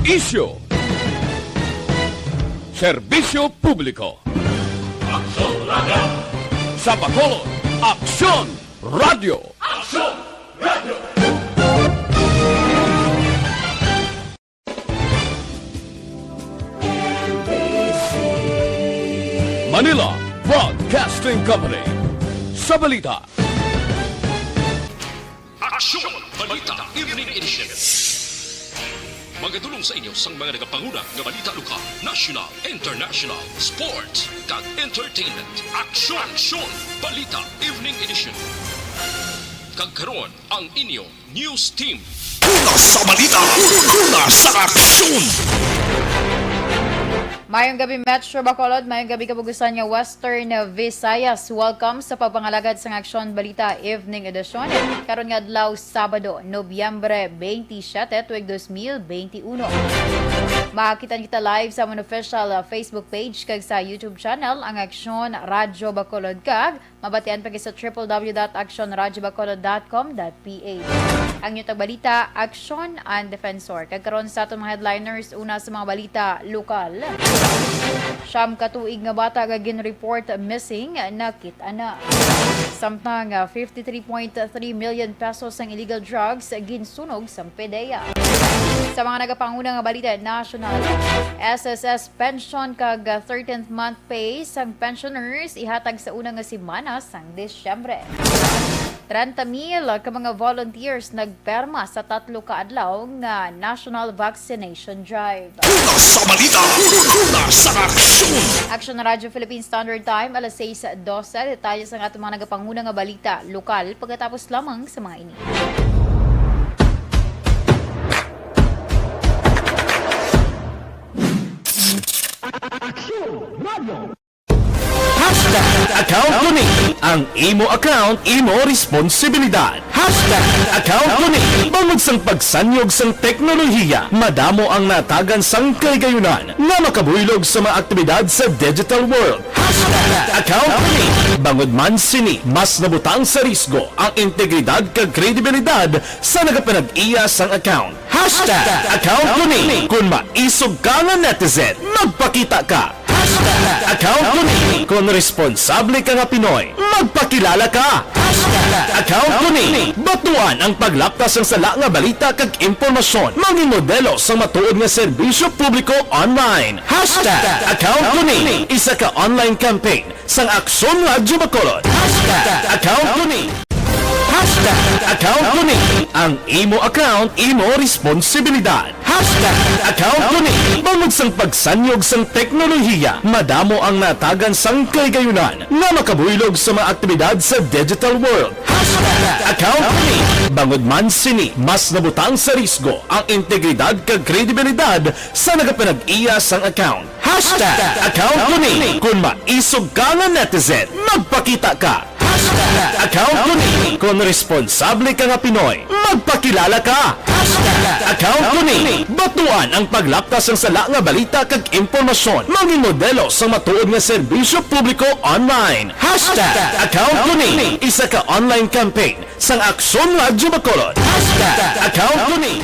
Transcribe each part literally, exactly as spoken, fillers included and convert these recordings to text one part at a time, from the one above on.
Isyu. Serbisyo publiko. Aksyon Radyo. Sa Bacolod, Aksyon Radyo. Aksyon Radyo. Manila Broadcasting Company. Sa balita. Aksyon Balita Evening Edition. Magadulong sa inyo sang mga nagapanguna nga balita lokal, national, international, sports, kag entertainment. Aksyon, Aksyon Balita Evening Edition. Kag karon ang inyo news team. Una sa balita, una sa aksyon. Mayong gabi, Metro Bacolod. Mayong gabi, kabugusan nga Western Visayas. Welcome sa pagpangalagad sang Aksyon Balita Evening Edition. Karon nga adlaw, Sabado, Nobyembre twenty-seven, tuig dos mil veintiuno. Makakita kita live sa amon official, uh, Facebook page kag sa YouTube channel, ang Aksyon Radyo Bacolod, kag mabatian pa gid sa triple W dot action radyo bacolod dot com dot P H. Ang inyong tagbalita, Aksyon and Defensor. Kag karon sa aton mga headliners, una sa mga balita lokal. Siyam ka tuig nga bata nga gin-report missing, nakit-an na. Samtang, ah, fifty-three point three million pesos ang illegal drugs ginsunog sang PDEA. Sa mga nagapanguna nga balita nasyonal, S S S pension kag, ah, thirteenth month pay sang pensioners ihatag sa una nga semana sang Disyembre. Trenta mil ka mga volunteers nagperma sa tatlo ka adlaw nga national vaccination drive. Una sa balita, una sa aksyon. Aksyon Radyo Philippine Standard Time, alas sais dose. Detalye sa aton mga nagapanguna nga balita lokal pagkatapos lamang sa mga ini. Aksyon Radyo. Hashtag account ko ni. Ang imo account, imo responsibilidad. Hashtag account ko ni. Bangod sang pagsanyog sang teknolohiya, madamo ang natagan sang kahigayonan nga makabuylog sa mga aktibidad sa digital world. Hashtag account ko ni. Bangod man sini, mas nabutang sa risgo ang integridad kag kredibilidad sa nagapanag-iya sang account. Hashtag account ko ni. Kung maisog ka nga netizen, magpakita ka. Hashtag account ko ni. Kung responsable ka nga Pinoy, magpakilala ka. Hashtag account ko ni. Batuan ang paglaptas sang sala nga balita kag impormasyon. Mangin modelo sang matuod nga serbisyo publiko online. Hashtag account ko ni. Isa ka online campaign sang Aksyon Radyo Bacolod. Hashtag account ko ni. Hashtag account ko ni. Ang imo account, imo responsibilidad. Hashtag account ko ni. Bangod sang pagsanyog sang teknolohiya, madamo ang natagan sang kahigayonan nga makabuylog sa mga aktibidad sa digital world. Hashtag account ko ni. Bangod man sini, mas nabutang sa risgo ang integridad kag kredibilidad sa nagapanag-iya sang account. Hashtag account ko ni. Kung maisog ka nga netizen, magpakita ka. Hashtag account ko ni. Kung responsable ka nga Pinoy, magpakilala ka. Hashtag account ko ni. Batuan ang paglaptas sang sala nga balita kag impormasyon. Mangin modelo sang matuod nga serbisyo publiko online. Hashtag account ko ni. Isa ka online campaign sang Aksyon Radyo Bacolod. Hashtag account ko ni.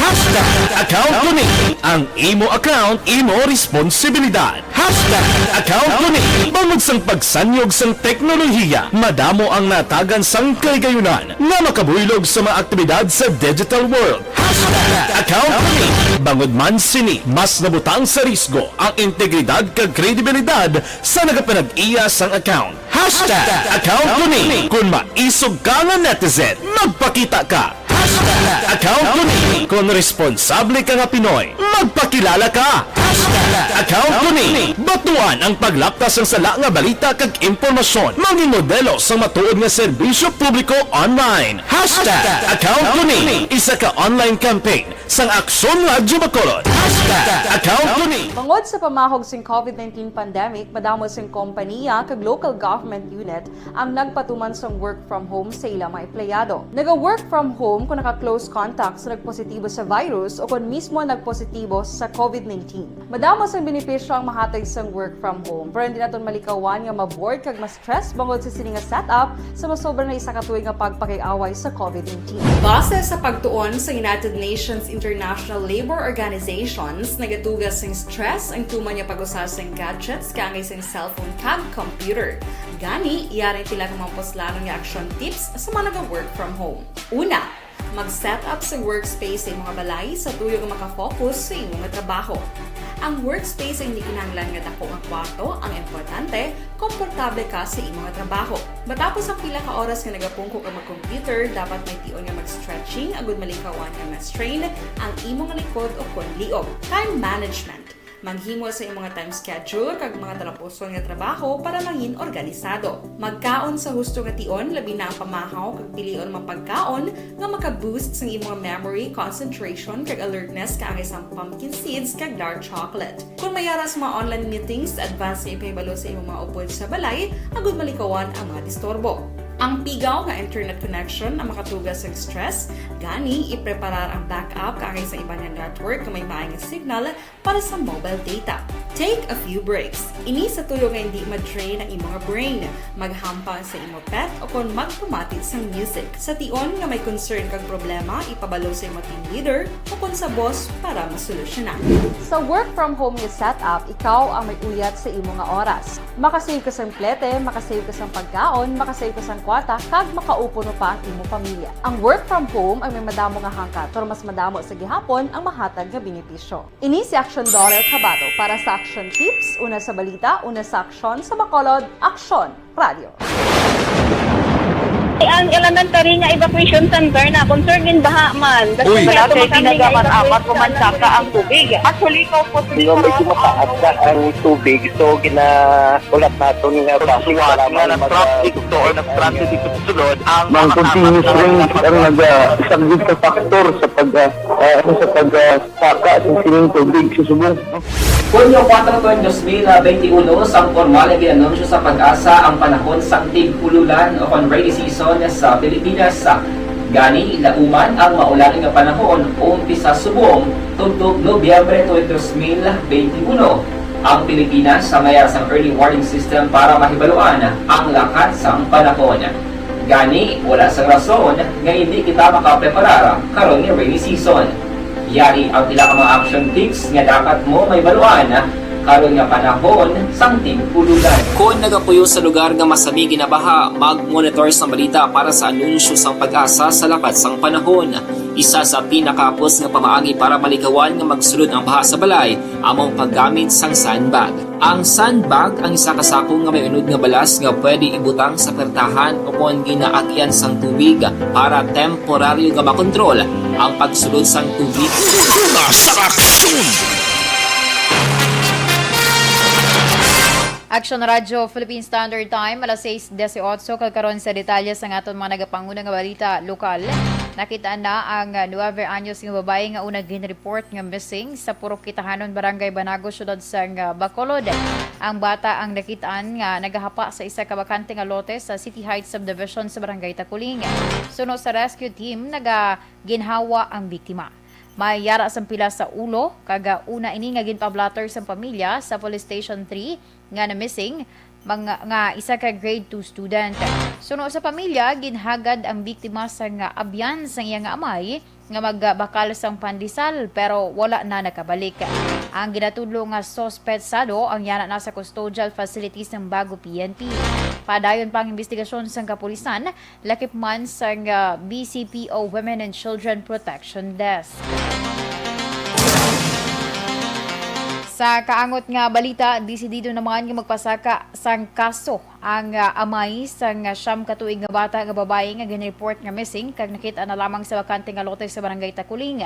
Hashtag account ko ni. Ang imo account, imo responsibilidad. Hashtag account ko ni. Bangod sang pagsanyog sang teknolohiya, madamo ang natagan sang kahigayonan nga makabuylog sa mga aktibidad sa digital world. Hashtag account ko ni. Bangod man sini, mas nabutang sa risgo ang integridad kag kredibilidad sa nagapanag-iya sang account. Hashtag account ko ni. Kung maisog ka nga netizen, magpakita ka. Hashtag account ko ni. Kung responsable ka nga Pinoy, magpakilala ka. Hashtag account ko ni. Batuan ang paglaptas sang sala nga balita kag impormasyon. Mangin modelo sang matuod nga serbisyo publiko online. Hashtag account ko ni. Isa ka online campaign sang Aksyon Radyo Bacolod. Hashtag account ko ni. Bangod sa pamahog sing COVID nineteen pandemic, madamo sing kompaniya kag local government unit ang nagpatuman sang work from home sa ila mga empleyado. Naga-work from home kung naka-close contact sa nagpositibo sa virus o kon mismo nagpositibo sa COVID nineteen. Madamo Sa benepisyo ang mahatag sang work from home, pero hindi naton malikawan nga ma-bored kag ma-stress bangod sa sini nga setup sa masobra na isa ka tuig nga pagpakig-away sa COVID nineteen. Base sa pagtuon sa United Nations International Labor Organizations, nagatuga sing stress ang tuman nga pag-usa sang gadgets kaangay sang cellphone kag computer. Gani, yari ang pila ka mga puslanon nga action tips sa mga naga-work from home. Una, mag-set up sa workspace sa imong balay sa tuyo nga makafocus sa imong trabaho. Ang workspace ay hindi kinahanglan nga dako nga kwarto, ang importante, komportable ka sa imong trabaho. Matapos ang pila ka oras nga nagapungko ka mag-computer, dapat may tion nga mag-stretching agud malikawan nga ma-strain ang imong likod o kon liog. Time management. Maghimo sa imong time schedule kag mga talapuson nga trabaho para mangin organisado. Magkaon sa husto nga tion, labi na ang pamahaw kag pilion mga pagkaon nga maka-boost sang imong memory, concentration, kag alertness kaangay sang pumpkin seeds kag dark chocolate. Kung may ara sa mga online meetings, advance nga ipahibalo sa imong mga upod sa balay agud malikawan ang mga disturbo. Ang pigaw nga internet connection ang makatuga sang stress, gani ipreparar ang backup kaangay sa iban nga network nga may maayong signal para sa mobile data. Take a few breaks. Ini sa tuyo nga hindi ma-drain ang imong brain. Maghampang sa imo pet o kon magpamati sang music. Sa tion nga may concern kag problema, ipabalo sa imo team leader o kon sa boss para masolusyonan. Sa work from home nga setup, ikaw ang may uyat sa imo nga oras. Makasave ka sang plete, makasave ka sang pagkaon, makasave ka sang kwarta, kag makaupo no pa ang imo pamilya. Ang work from home ay may madamo nga hangkat, pero mas madamo sa gihapon ang mahatag nga benepisyo. Ini si Action Dollar Kabato para sa Action Tips, una sa balita, una sa aksyon, sa Bacolod, Aksyon Radio. Ang elementary nga evacuation center na concern in baha man. Uy. Wala kay tinaga man amat ko man saka ang tubig. Actually, ikaw po sa medyo mataas na ang tubig. So, gina-, ulat naton nga basi nga nag-traffic to or nag-transit dito sa sulod ang mga continuous rain ang nagasaglit sa factor sa pag, ah, ah, ano, sa pag, ah, saka sa sining tubig sa subong. Hunyo kuwatro, dos mil benti uno, sang pormal nga gin-anunsyo sa PAGASA ang panahon sang tig-ululan o kon rainy season sa Pilipinas. Gani, lauman ang maulan nga panahon umpisa subong tubtob Nobyembre twenty, dos mil benti uno. Ang Pilipinas sa may sang early warning system para mahibaluan ang lakat sang panahon. Gani, wala sang rason nga hindi kita makapreparar karon nga rainy season. Yari ang pila ka mga action tips nga dapat mo mahibaluan karon nga panahon sang tig-ululan. Kon nagapuyo sa lugar nga masami ginabaha, mag-monitor sang balita para sa anunsyo sang PAGASA sa lakat sang panahon. Isa sa pinakahapos nga pamaagi para malikawan nga magsulod ang baha sa balay amo ang paggamit sang sandbag. Ang sandbag ang isa ka sako nga may unod nga balas nga pwede ibutang sa pertahan o kon ginaagyan sang tubig para temporaryo nga makontrol ang pagsulod sang tubig. Una sa aksyon! Action Radio Philippine Standard Time, alas sais dieciocho, kag karon sa detalye sang aton mga nagapanguna nga balita lokal. Nakit-an na ang nuebe anyos nga babayi nga una gin-report nga missing sa Purok Kitahanon, Barangay Banago, siyudad sang Bacolod. Ang bata ang nakit-an nga nagahapa sa isa ka bakante nga lote sa City Heights Subdivision sa Barangay Taculing. Suno sa rescue team, nagaginhawa ang biktima. May yara sang pila sa ulo, kag una ini nga ginpa-blotter sang pamilya sa Police Station three nga na-missing, mga, nga isa ka grade two student. Suno sa pamilya, ginhagad ang biktima sang abyan sang iya nga amay nga magbakal sang pandesal, pero wala na nakabalik. Ang ginatudlo nga suspetsado ang yana na sa custodial facility sang Bago P N P. Padayon pa ang imbestigasyon sang kapulisan, lakip man sang, ah, B C P O Women and Children Protection Desk. Sa kaangot nga balita, desidido naman nga magpasaka sang kaso ang, ah, amay sang, ah, siyam ka tuig nga bata nga babayi nga gin-report nga missing kag nakit-an na lamang sa bakante nga lote sa Barangay Taculing.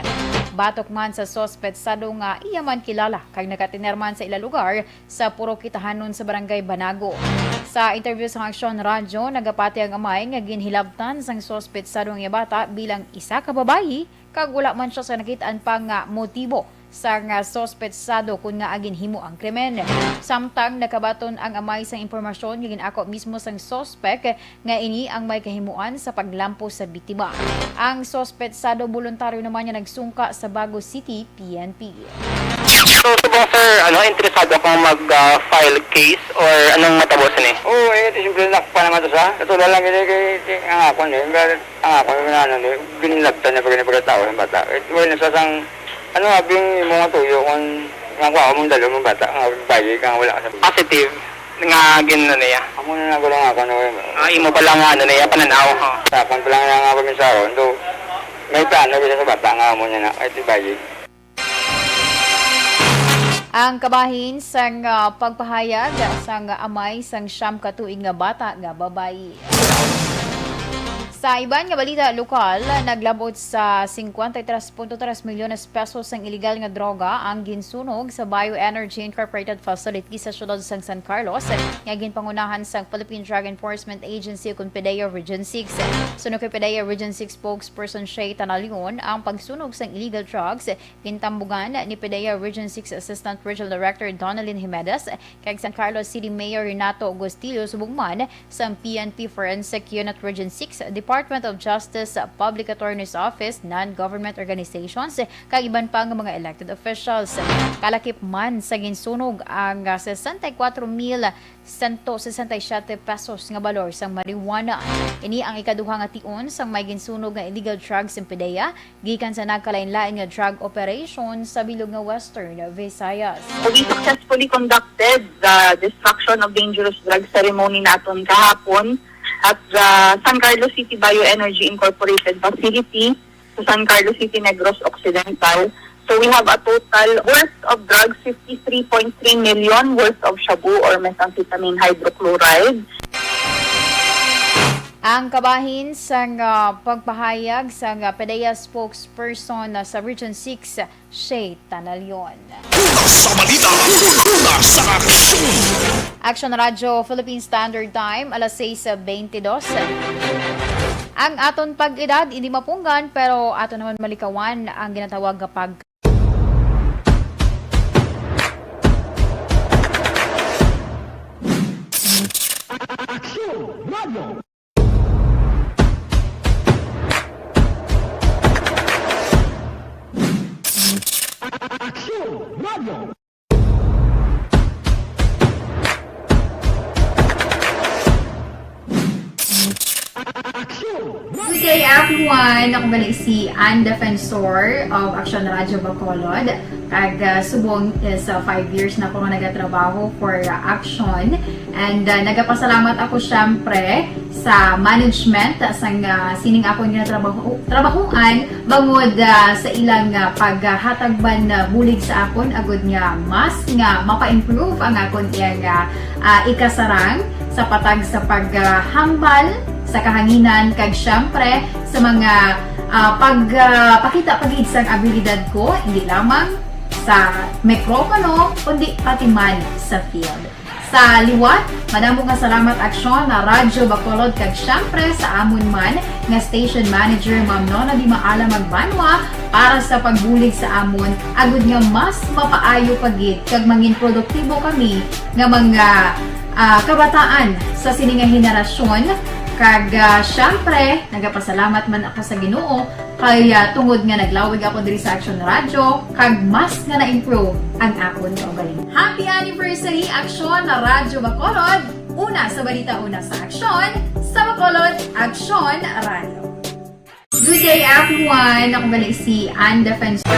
Batok man sa suspetsado nga iya man kilala kag nakatener man sa ila lugar, sa Purok Kitahanon sa Barangay Banago. Sa interview sa Aksyon Radyo, nagapati ang amay nga ginhilabtan sang suspetsado ang iya bata bilang isa ka babayi kag wala man siya sa nakit-an pa nga motibo sang suspetsado kon ngaa ginhimo ang krimen. Samtang nakabaton ang amay sang impormasyon nga gin-ako mismo sang suspek nga ini ang may kahimuan sa paglampos sa biktima. Ang suspetsado boluntaryo naman nga nagsungka sa Bago City P N P. So, subong, sir, Sir, ano, interesado akong mag, ah, file case or anong matabo sini? Oo, eh, ito simple na pa naman to sa. Ito lang gini kay, kay ang ako ni, ang ako ni, ano ni, binilagtan na pag pagkatao ng bata. Eh, wala na sa sang, ano, abing yung mga tuyo kung nga kuha mong dalo mong bata, nga bayi ka nga wala ka sa. Positive nga gin-, ano niya. Amo na lang ko lang ako, no. Ah, imo pa lang nga, ano niya, pananaw, ha? Tapon pa lang nga ako, minsan, do, may plano bisa sa bata nga amo niya na, ay, tibayi. Ang kabahin sang, ah, pagpahayag sang amay sang siyam ka tuig nga bata nga babayi. Sa iban nga balita lokal, naglabot sa cincuenta y tres punto tres milyones pesos ang iligal nga droga ang ginsunog sa Bioenergy Incorporated facility sa siyudad sang San Carlos, nga ginpangunahan sang Philippine Drug Enforcement Agency, kun PDEA Region six. Suno kay PDEA Region six spokesperson Shay Tanalion, ang pagsunog sang illegal drugs gintambugan ni PDEA Region six Assistant Regional Director Donalyn Jimenez kag San Carlos City Mayor Renato Augustillo, subong man sang P N P Forensic Unit Region six, Department of Justice Public Attorney's Office, non-government organizations, kag iban pa nga mga elected officials. Kalakip man sa ginsunog ang, ah, sesenta y cuatro mil sento sesenta y siete pesos nga balor sang marijuana. Ini ang ikaduha nga tion sang may ginsunog nga illegal drugs sa PDEA gikan sa nagkalainlain nga drug operation sa bilog nga Western Visayas. So we successfully conducted the destruction of dangerous drug ceremony naton kahapon at the San Carlos City Bioenergy Incorporated facility sa San Carlos City, Negros Occidental. So we have a total worth of drugs, fifty-three point three million worth of shabu or methamphetamine hydrochloride. Ang kabahin sang, ah, pagpahayag sang, ah, PDEA spokesperson, ah, sa Region six, Shay Tanalion. Una sa balita, una sa aksyon. Aksyon Radyo Philippine Standard Time, alas sais beintidos. Ang aton pag-edad hindi mapunggan, pero aton naman malikawan ang ginatawag nga pag- Aksyon Radyo. Aksyon Radyo. Aksyon. Good day, everyone. Ako gali si Ann Defensor of Aksyon Radyo Bacolod. Kag, ah, subong is, ah, five years na ko nga nagatrabaho for, ah, Aksyon. And, ah, nagapasalamat ako, syempre, sa management, ah, sang, ah, sining akon nga trabaho, trabahoan, bangod, ah, sa ilang, ah, paghatag man, ah, bulig sa akon, agud nga mas nga mapa-improve ang akon iyang, ah, ah, ikasarang sa patag sa paghambal sa kahanginan, kag, syempre, sa mga, ah, pag, ah, pakita pa gid sang abilidad ko, hindi lamang sa mikropono, kundi pati man sa field. Sa liwat, madamo nga salamat, Aksyon na Radyo Bacolod, kag syempre sa amon man nga station manager, Ma'am Nona Di Maala Magbanwa, para sa pagbulig sa amon, agud nga mas mapaayo pa gid kag mangin produktibo kami nga mga, ah, kabataan sa sini nga henerasyon. Kag, ah, syempre, nagapasalamat man ako sa Ginoo kay, ah, tungod nga naglawig ako diri sa Aksyon Radyo, kag mas nga na-improve ang akon kaugalingon. Happy anniversary, Aksyon na Radyo Bacolod! Una sa balita, una sa aksyon, sa Bacolod, Aksyon Radyo. Good day, everyone! Ako gali si Ann Defensor.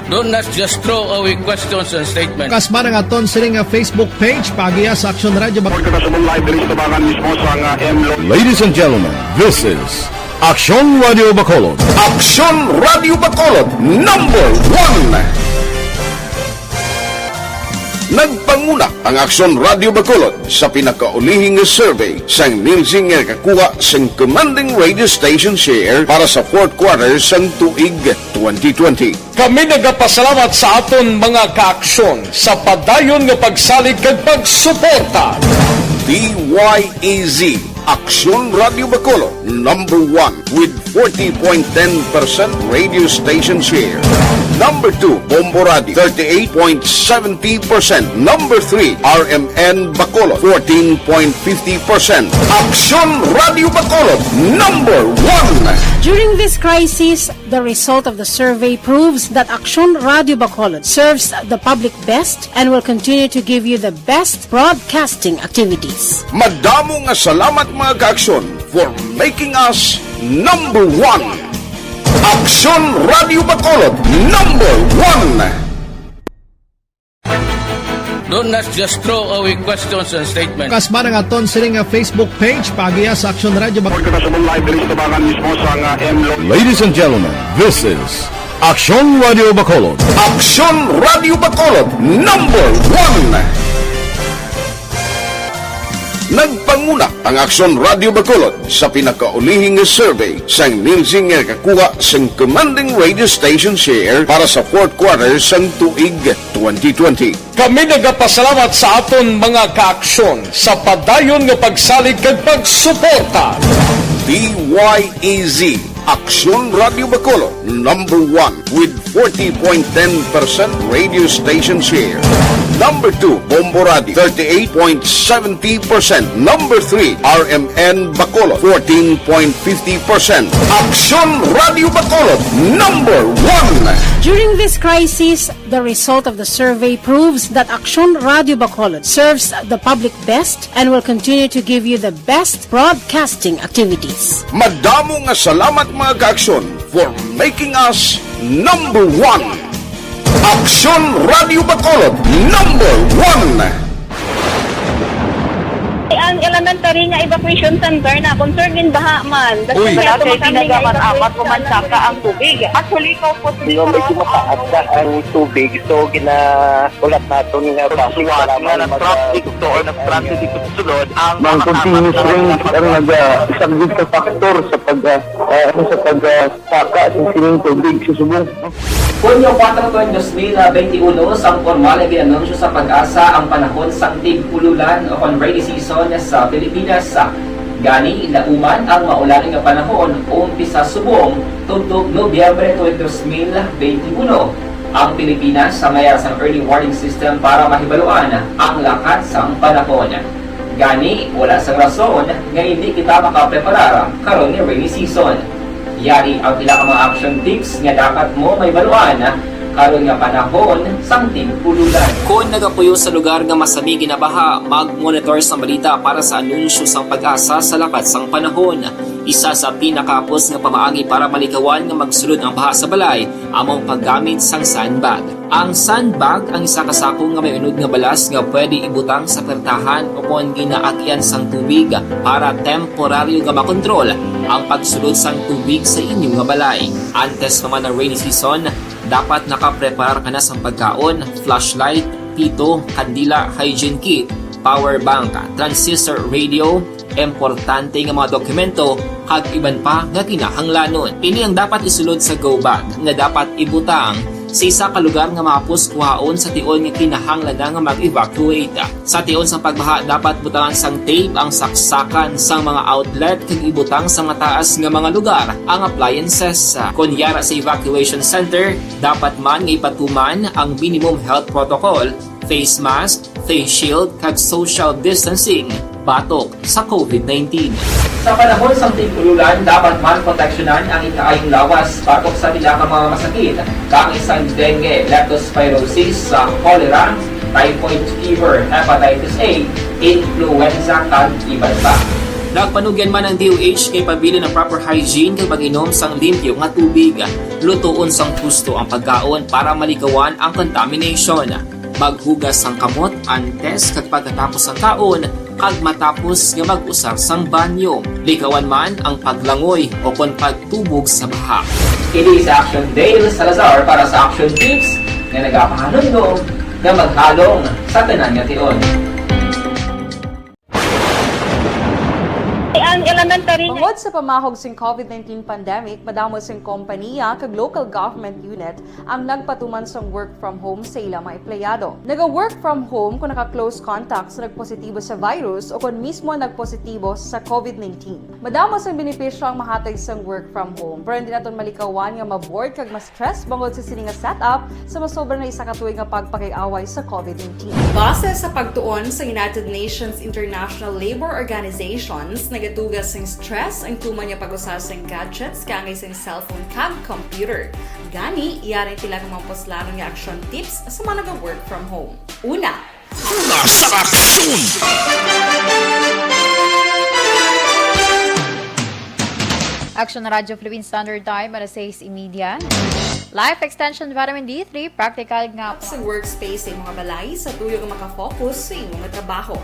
Do not just throw away questions and statements. Kasma ang aton sini nga Facebook page, paagiha sa Aksyon Radyo Bacolod. Pagkakasubong live diri sa tabangan mismo sa nga M Lo- Ladies and gentlemen, this is Aksyon Radyo Bacolod. Aksyon Radyo Bacolod, number one. Nagpanguna ang Aksyon Radyo Bacolod sa pinakaulihi nga survey sang Nielsen nga nakakuha sang commanding radio station share para sa fourth quarter sang tuig twenty twenty. Kami nagapasalamat sa aton mga kaaksyon sa padayon nga pagsalig kag pagsuporta. D Y E Z, Aksyon Radyo Bacolod, number one with forty point ten percent radio station share. Number two, Bombo Radio, thirty-eight point seventy percent. Number three, R M N Bacolod, fourteen point fifty percent. Aksyon Radio Bacolod, number one. During this crisis, the result of the survey proves that Aksyon Radio Bacolod serves the public best and will continue to give you the best broadcasting activities. Madamo nga salamat, mga kaaksyon, for making us number one. Aksyon Radio Bacolod, number one. Don't not just throw away questions and statements. Kas man ang aton sini nga Facebook page, paagiha sa Aksyon Radio Bacolod. Pagkakasabong live diri sa tabangan mismo sa nga M Lo- Ladies and gentlemen, this is Aksyon Radio Bacolod. Aksyon Radio Bacolod, number one. Nagpanguna ang Aksyon Radio Bacolod sa pinakaulihing nga survey sang Nielsen nga nakakuha sang commanding radio station share para sa fourth quarter sang tuig twenty twenty. Kami nagapasalamat sa aton mga kaaksyon sa padayon nga pagsalig kag pagsuporta. D Y E Z, Aksyon Radio Bacolod, number one with forty point ten percent radio station share. Number two, Bombo Radio, thirty-eight point seventy percent. Number three, R M N Bacolod, fourteen point fifty percent. Aksyon Radio Bacolod, number one. During this crisis, the result of the survey proves that Aksyon Radio Bacolod serves the public best and will continue to give you the best broadcasting activities. Madamo nga salamat, mga kaaksyon, for making us number one. Aksyon Radio Bacolod, number one. Ang elementary nga evacuation center na concerned din baha man. Uy. Kasi Wala kay kami nga tinaga man, evacuation apat ko man center. Saka ang tubig. Actually, ikaw po, Di ba, medyo mataas na ang tubig, so ginahulat naton nga basi Suwat para nga man mag- nag-traffic to or nag-transit dito sa sulod, ang Mang mga continuous tama rain talaga ang nag-, ah, isang good factor sa pag, ah, ah, ano, sa pag, ah, saka sa sining tubig sa subong. Hunyo kuwatro, dos mil benti uno, sang pormal nga gin-anunsyo sa PAGASA ang panahon sang tig-ululan o kon rainy season sa Pilipinas. Gani, nauman ang maulan nga panahon, umpisa subong tubtob Nobyembre tuig dos mil benti uno. Ang Pilipinas sa mayara sang early warning system para mahibaluan ang lakat sang panahon. Gani, wala sang rason nga indi kita makapreparar karon nga rainy season. Yari ang pila ka mga action tips nga dapat mo mahibaluan karon nga panahon sang tig-ululan. Kon nagapuyo sa lugar nga masami ginabaha, mag-monitor sang balita para sa anunsyo sang PAGASA sa lakat sang panahon. Isa sa pinakahapos nga pamaagi para malikawan nga magsulod ang baha sa balay amo ang paggamit sang sandbag. Ang sandbag ang isa ka sako nga may unod nga balas nga pwede ibutang sa pertahan o kon ginaagian sang tubig para temporaryo nga makontrol ang pagsulod sang tubig sa inyo nga balay. Antes pa man ang rainy season, dapat nakapreparar ka na sang pagkaon, flashlight, pito, kandila, hygiene kit, power bank, transistor radio, importante nga mga dokumento, kag iban pa nga kinahanglanon. Ini ang dapat isulod sa go bag nga dapat ibutang sa isa ka lugar nga mahapos kuhaon sa tion nga kinahanglan na nga mag-evacuate. Sa tion sa pagbaha, dapat butangan sang tape ang saksakan sang mga outlet kag ibutang sa mataas nga mga lugar ang appliances. Kon yara sa evacuation center, dapat man nga ipatuman ang minimum health protocol, face mask, face shield, kag social distancing batok sa COVID nineteen. Sa panahon sang tig-ululan, dapat man proteksyonan ang ikaayong lawas batok sa pila ka mga masakit, kaangay sang dengue, leptospirosis, sa cholera, typhoid fever, hepatitis A, influenza, kag iban pa. Nagpanugyan man ang D O H kay pabilin ang proper hygiene kag pag-inom sang limpyo nga tubig. Lutoon sang husto ang pagkaon para malikawan ang contamination. Maghugas sang kamot antes kag pagkatapos sang kaon kag matapos nga mag-usar sang banyo. Likawan man ang paglangoy o kon pagtubog sa baha. Kini si Action Dale Salazar para sa Action Tips nga nagapahanumdom nga maghalong sa tanan nga tion. Elementary. Bangod sa pamahog sing covid nineteen pandemic, madamo sing kompanya kag local government unit ang nagpatuman sang work from home sa ila mga empleyado. Naga-work from home kung naka-close contact sa nagpositibo sa virus o kon mismo nagpositibo sa covid nineteen. Madamo sang benepisyo ang mahatag sang work from home, pero hindi naton malikawan nga ma-bored kag ma-stress bangod sa sini nga setup sa masobra na isa ka tuig nga pagpakig-away sa covid nineteen. Base sa pagtuon sa United Nations International Labour Organizations, nagatuga sing stress ang tuman nga pag-usa sing gadgets kaangay sing cellphone kag computer. Gani, yari sila nga mga puslanon nga action tips sa mga naga-work from home. Una, una sa aksyon. Action Radyo Philippine Standard Time, alas sais y media. Life Extension Vitamin D three, practical nga sa workspace sa imong balay sa tuyo nga makafocus sa imong trabaho.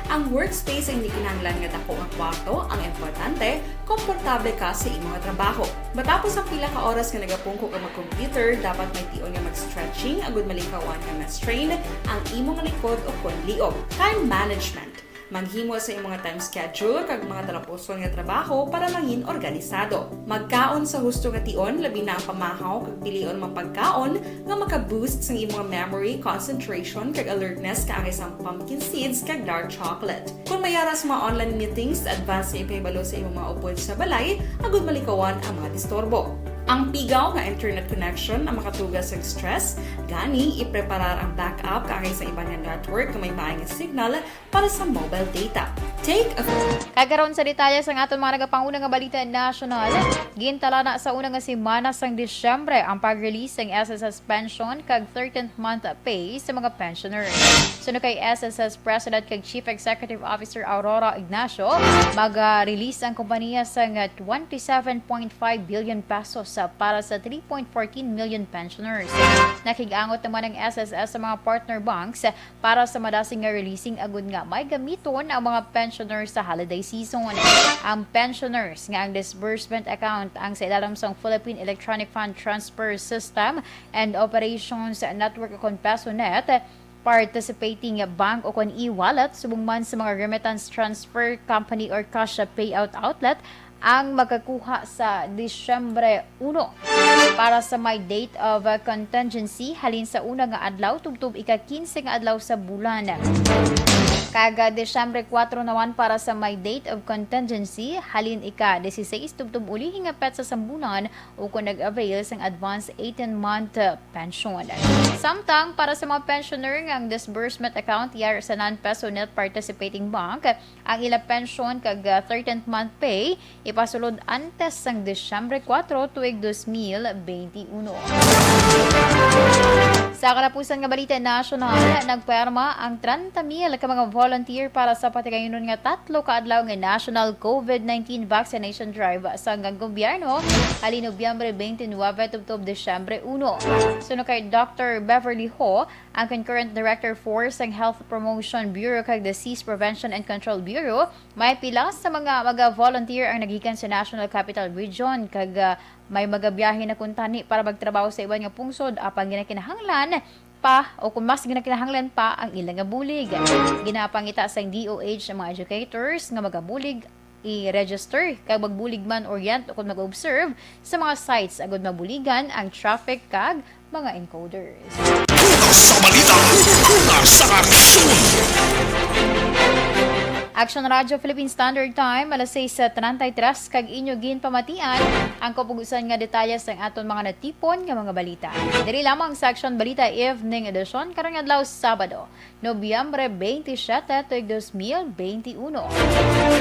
Ang workspace ay hindi kinahanglan nga dako nga kwarto, ang importante, komportable ka sa imong trabaho. Matapos ang pila ka oras nga nagapungko ka mag-computer, dapat may tion nga mag-stretching agud malikawan nga ma-strain ang imong likod o kon liog. Time management. Maghimo sa imong time schedule kag mga talapuson nga trabaho para mangin organisado. Magkaon sa husto nga tion, labi na ang pamahaw kag pilion mga pagkaon nga maka-boost sang imong memory, concentration, kag alertness kaangay sang pumpkin seeds kag dark chocolate. Kung may ara sa mga online meetings, advance nga ipahibalo sa imong mga upod sa balay agud malikawan ang mga disturbo. Ang pigaw nga internet connection ang makatuga sa stress, gani ipreparar ang backup kaangay sa iban nga network nga may maay nga signal para sa mobile data. Take a Kag karon sa detalye sang aton mga nagapanguna nga balita nasyonal, gintalana sa una nga semana sang Disyembre ang pag-release sang S S S pension kag thirteenth month pay sa mga pensioners. Suno kay S S S President kag Chief Executive Officer Aurora Ignacio, mag-release ang kompanya sang twenty-seven point five billion pesos para sa three point fourteen million pensioners. Nakig-angot naman ang S S S sa mga partner banks para sa madasig nga releasing agud nga may gamiton ang mga pensioners sa holiday season. Ang pensioners nga ang disbursement account ang sa ilalom sang Philippine Electronic Fund Transfer System and Operations Network o kon PESONet, participating bank o kon e-wallet, subong man sa mga remittance transfer company or cash payout outlet, ang makakuha sa Disyembre uno para sa may date of, uh, contingency halin sa una nga adlaw tubtob ika-kinse nga adlaw sa bulan. Kag, uh, Disyembre kuwatro naman para sa may date of contingency halin ika-dieciséis tubtob ulihi nga petsa sang bulan o kon nag-avail sang advance eighteen-month, uh, pension. Samtang para sa mga pensioner nga ang disbursement account yari sa non-PESONet participating bank, ang ila pension kag, ah, thirteenth month pay ipasulod antes sang Disyembre kuwatro tuig dos mil benti uno. Sa kalapusan nga balita nasyonal, nagpwerma ang treinta mil ka mga volunteer para sa patigayunon nga tatlo ka adlaw nga National covid nineteen Vaccination Drive sang gobyerno halin Nobyembre twenty-nine tubtob Disyembre uno. Suno kay Doctor Beverly Ho, ang Concurrent Director four sang Health Promotion Bureau kag Disease Prevention and Control Bureau, may pila sa mga mag-volunteer ang naggikan sa National Capital Region kag, ah, may magabiyahe na kuntani para magtrabaho sa iban nga pungsod, apang ginakinahanglan pa o kung mas ginakinahanglan pa ang ila nga bulig. Ginapangita sang D O H ang mga educators nga magabulig i-register kag magbulig man orient o kon mag-observe sa mga sites agud mabuligan ang traffic kag mga encoders. Una sa balita, una sa aksyon. Action Radyo Philippine Standard Time, alas sais treinta y tres, kag inyo ginpamatian ang kapugusan nga detalye sang aton mga natipon nga mga balita. Diri lamang sa Action Balita Evening Edition karong adlaw Sabado, Nobyembre twenty-seven, tuig dos mil benti uno.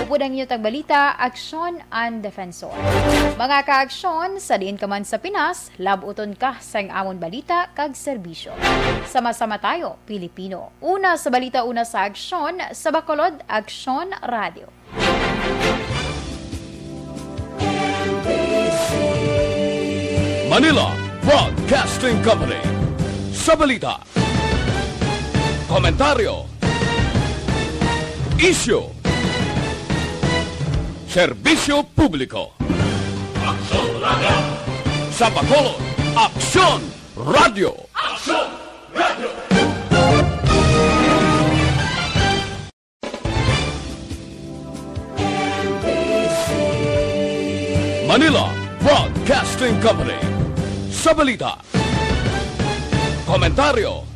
Upod ang inyo tagbalita, Aksyon and Defensor. Mga kaaksyon, sa diin ka man sa Pinas, lab-uton ka sang amon balita kag serbisyo. Sama-sama tayo, Pilipino. Una sa balita, una sa aksyon, sa Bacolod, Aksyon Radio. Manila Broadcasting Company. Sa balita, komentaryo, isyu, serbisyo publiko. Aksyon Radio. Sa Bacolod, Aksyon Radio. Aksyon Radio. Anila Broadcasting Company. Sa balita, komentaryo,